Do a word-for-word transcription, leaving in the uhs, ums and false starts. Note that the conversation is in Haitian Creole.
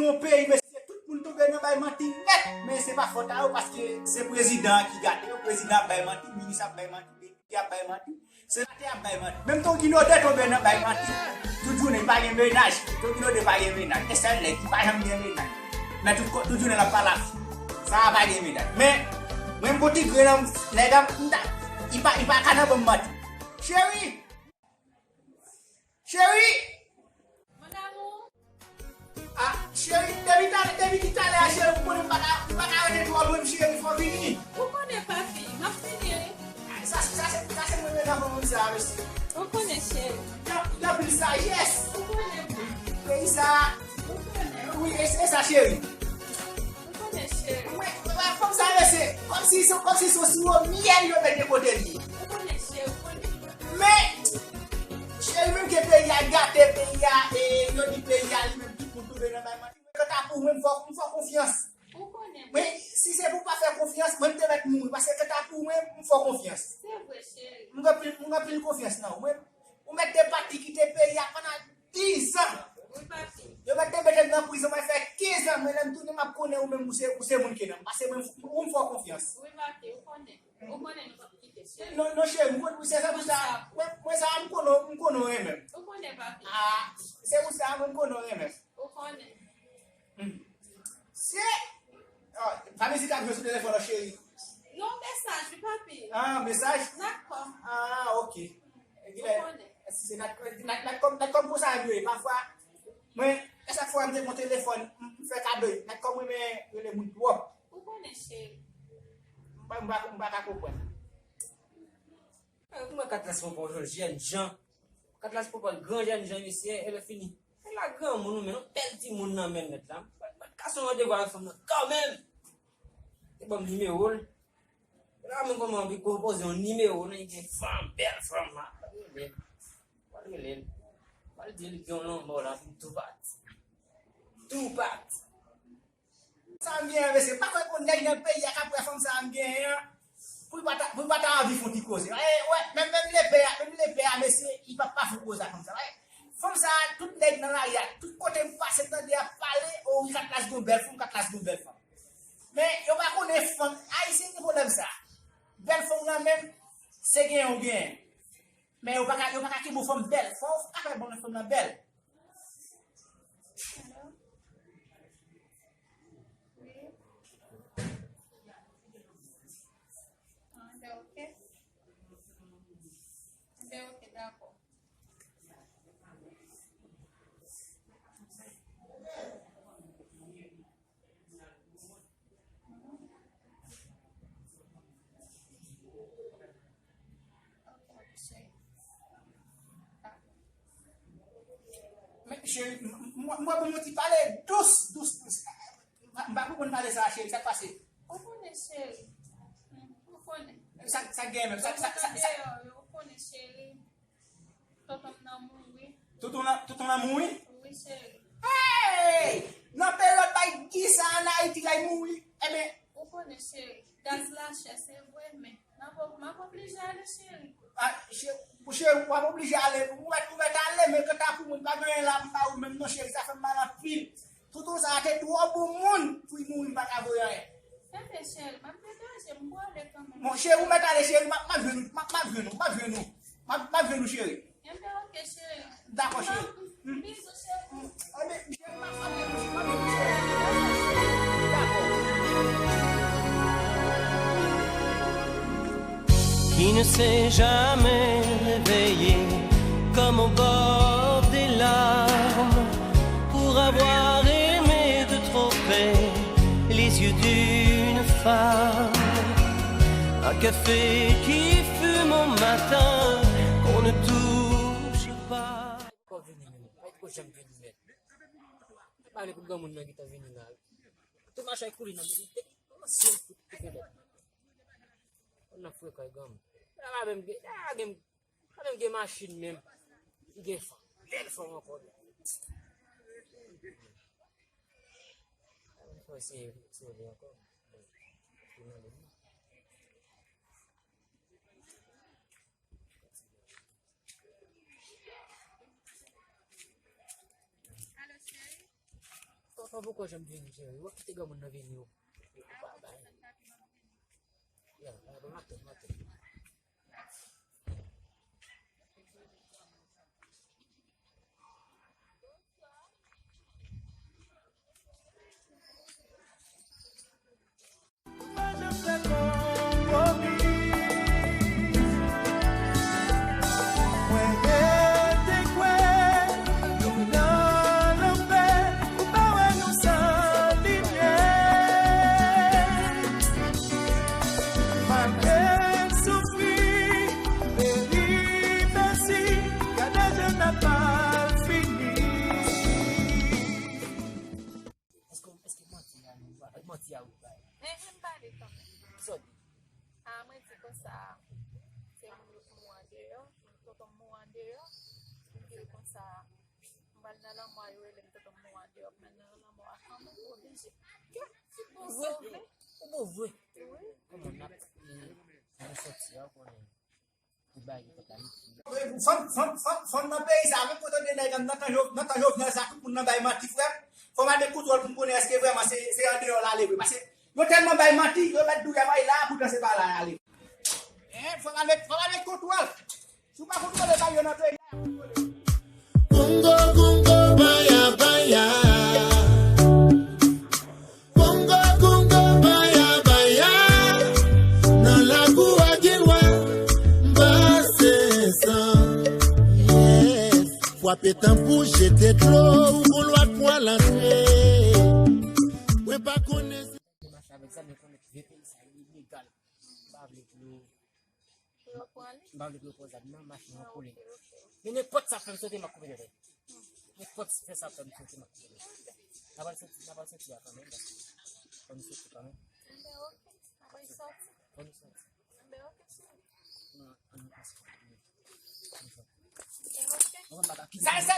Yon peyi, mesye, tout moun tonbe nan bay manti nèt, men se pa fòt a yo, paske se prezidan an ki gate yo, prezidan ap bay manti, minis ap bay manti, depite ap bay manti, senatè ap bay manti. Menm Ton Ginode tonbe nan bay manti, tout jounen pa gen mennaj, Ton Ginode pa gen mennaj, e sèl nèg ki pa janm gen mennaj. Men tout, tout jounen l ap pale a fi, sa a pa gen mennaj. Men, mwen m gon ti grenn nèg an, m ta, li pa, li pa ka nan ban m manti. Cheri! Cheri! Mon amour. Ah, cheri, depi talè, depi ki talè a, cheri, ou konnen m pa ka, m pa ka rete twò lwen, cheri, fò w vini. Ou konnen, papi, m ap vini, wi. Ah, sa, sa, se, sa se mwen menm nan moun sa, mesye. Ou konnen, cheri. Gen, gen anpil sajès. Ou konnen, boo. Peyi sa. Ou konnen. Wi, e, e sa, cheri. Ou konnen, cheri. Mwen, mwen, fanm sa, mesye, kòmsi, kòmsi se yon siwo myèl yo mete kote l ye. Ou konnen, cheri, ou konnen. Men, cheri, menm ke peyi a gate, peyi a, e, yo di peyi a li menm, tout moun tonbe nan bay manti. Men kanta pou mwen, m fè w, m fè w konfyans. Ou konnen. Men, si se pou pa fè konfyans, mwen m te mèt mouri, paske kanta pou mwen, m fè w konfyans. Se vre, cheri. M gen anpil, m gen anpil konfyans nan ou. Mwen, ou mèt te pati kite peyi a pandan dizan. Wi, papi. Yo mèt te mete m nan prizon, mwen fè kenz an, men lè m tounen, m ap konnen ou menm, ou se, ou se moun ki nan m. Paske mwen, ou m fè w konfyans. Wi, papi, ou konnen. Ou konnen nou p ap kite, cheri. Non, non, cheri, m konnen, se, se pou sa, mwen, mwen sa, m konnen, m konnen w renmen m. Ou konnen, papi. Ah, se pou sa, mwen, m konnen w renmen m. Ou konnen. Hmm. Se, oh, pa mizik ap jwe sou telefòn nan, cheri. Non, mesaj, wi, papi. Ah, mesaj? Nakò. Ah, ok. Ou konnen. Se nat, nat, nat kòm, nat kòm konsa yo ye. Pafwa, mwen, chak fwa m te pran telefòn, m, m fè kado. Nat kòm renmen rele moun twòp. Ou konnen, cheri. M pa, m pa, m pa ka konprann. Mwen Katlas pran pou yon jèn jan. Katlas pran pou yon gran jèn jan, mesye, e lè fini. E la granmoun ou men, yon bèl timoun nan men nèt la. Mwen, mwen ka son randevou avèk fanm nan kanmenm. Te ban m nimewo l. La menm kòman anvi konpoze yon nimewo nan gen fanm, bèl fanm la. Pral rele l. Pral rele l. Pral di l gen yon lanmò la, vin tou pati. Tou pati. Sa m genyen, mesye. M pa kwè gon nèg nan peyi a k ap wè fanm sa a m genyen an. Pou l pa ta, pou l pa ta anvi fè yon ti koze. E, wè, menm, menm lepè a, menm lepè a, mesye, li p ap pa fè yon koze ak fanm sa a. Wè, fanm sa a, tout nèg nan lari a, tout kote m pase, m tande y ap pale, o wi, Katlas gon bèl fanm, Katlas gon bèl fanm. Men, yo pa konnen fanm, Ayisyen gen pwoblèm sa. Bèl fanm nan menm, se genyen ou genyen. Men yo pa ka, yo pa ka kenbe yon fanm bèl. Fò w ka fè bon fanm nan bèl. Alo? Wi. Ah, enben, ok. Enben, ok, dakò. Men, cheri, m, m, m, m wè pou mwen ti pale dous, dous, dous. M pa, m pa konprann pale sa, cheri, sa k pase? Ou konnen, cheri. Ou konnen. Sa, sa gen menm, sa, sa, sa, sa. Ou konnen, cheri. Tonton m nan mouri. Tonton nan, tonton nan mouri? Wi, cheri. Hey! Nan peryòd bay gi sa ann Ayiti la, li mouri. Ebyen. Ou konnen, cheri, gaz la chè, se vre, men m ap, m ap oblije ale, cheri. Ah, che-, cheri, w ap oblije ale. Ou mèt, ou mèt ale, men kanta pou mwen, m pa gen anyen la pou m ba ou menm non, cheri, sa fè m mal anpil. Tonton sa a te twò bon moun pou l mouri, m pa ka voye anyen. Tande, cheri, m ap degaje m, m prale kanmenm. Bon, cheri, ou mèt ale, cheri, m ap, m ap jwenn ou, m ap, m ap jwenn ou, m ap jwenn ou. M ap, m ap jwenn ou, cheri. Enben, ok, cheri. Dakò, cheri. Bizou, cheri. Enben, cheri, m ap, m ap jwenn ou, m ap jwenn ou, cheri. Dakò. Qui ne s'est jamais réveillé comme au bord des larmes pour avoir aimé de trop près les yeux d'une femme. Un café qui fume au matin qu'on ne touche pas. Kò vini menm, pa t ko janm vini menm. Pale pou granmoun nan gentan vini la. Tout machay koule nan men li, te kòmanse l koute kote lòt. Konn nan frekan granmoun. La pa menm gen, la pa gen, pa menm gen machin menm. Li gen fanm, bèl fanm ankò. Fò eseye sove ankò. Alo, cheri. Kò Mwen poko janm vini, cheri. W ap kite granmoun nan vini, ou pa bay. Ya, m ap tann, m ap tann. Èske, èske manti a nou bay? Manti a ou bay? Ehe, m pale kanmenm. Kisa w di? A, mwen di konsa, se moun yo k mouri andeyò, tonton m mouri andeyò, m di konsa, m pral nan lanmò a, yo rele m tonton m mouri andeyò, m pral nan lanmò a kanmenm, oblije. Ou bon vre? Ou bon vre? Wi. Kòman n ap, e, nou sòti a, ou konnen. Fanm, fanm, fanm, fanm nan peyi sa, menm kote de nèg nan tan Jov-, nan tan Jovenel sa, tout moun nan bay manti, frè. Fò m al met kontwòl pou m konnen èske vrèman se, se andeyò l ale vre. Paske yo tèlman bay manti, yo mèt di w y ap al la, poutan se pa la y ale. Eh, fò m al met, fò m al met kontwòl. Si w pa kontwole, bay yo nan peyi a. Kongo, Kongo, baya, baya. Kongo, Kongo, baya, baya. Nan lakou a gen lwa, m pase san. Yes. Frape tanbou, jete dlo, ou gon lwa pou al antre. Mwen pa konnen. Te mache avèk zam, yo konnen vye peyi sa ilegal. M pa vle pou yo M pa vle pou yo pran zam nan, machin nan koule. Men nenpòt sa fè m sote, m ap koupe tèt li. Nenpòt fè sa fè m sote, m ap koupe tèt li. N a pral soti, n a pral soti a kanmenm, paske fò nou soti kanmenm. Enben, oke. Apre soti. Fò nou soti. Enben, oke, cheri. Non, an nou pase. An nou soti. Enben, oke. Sa, sa,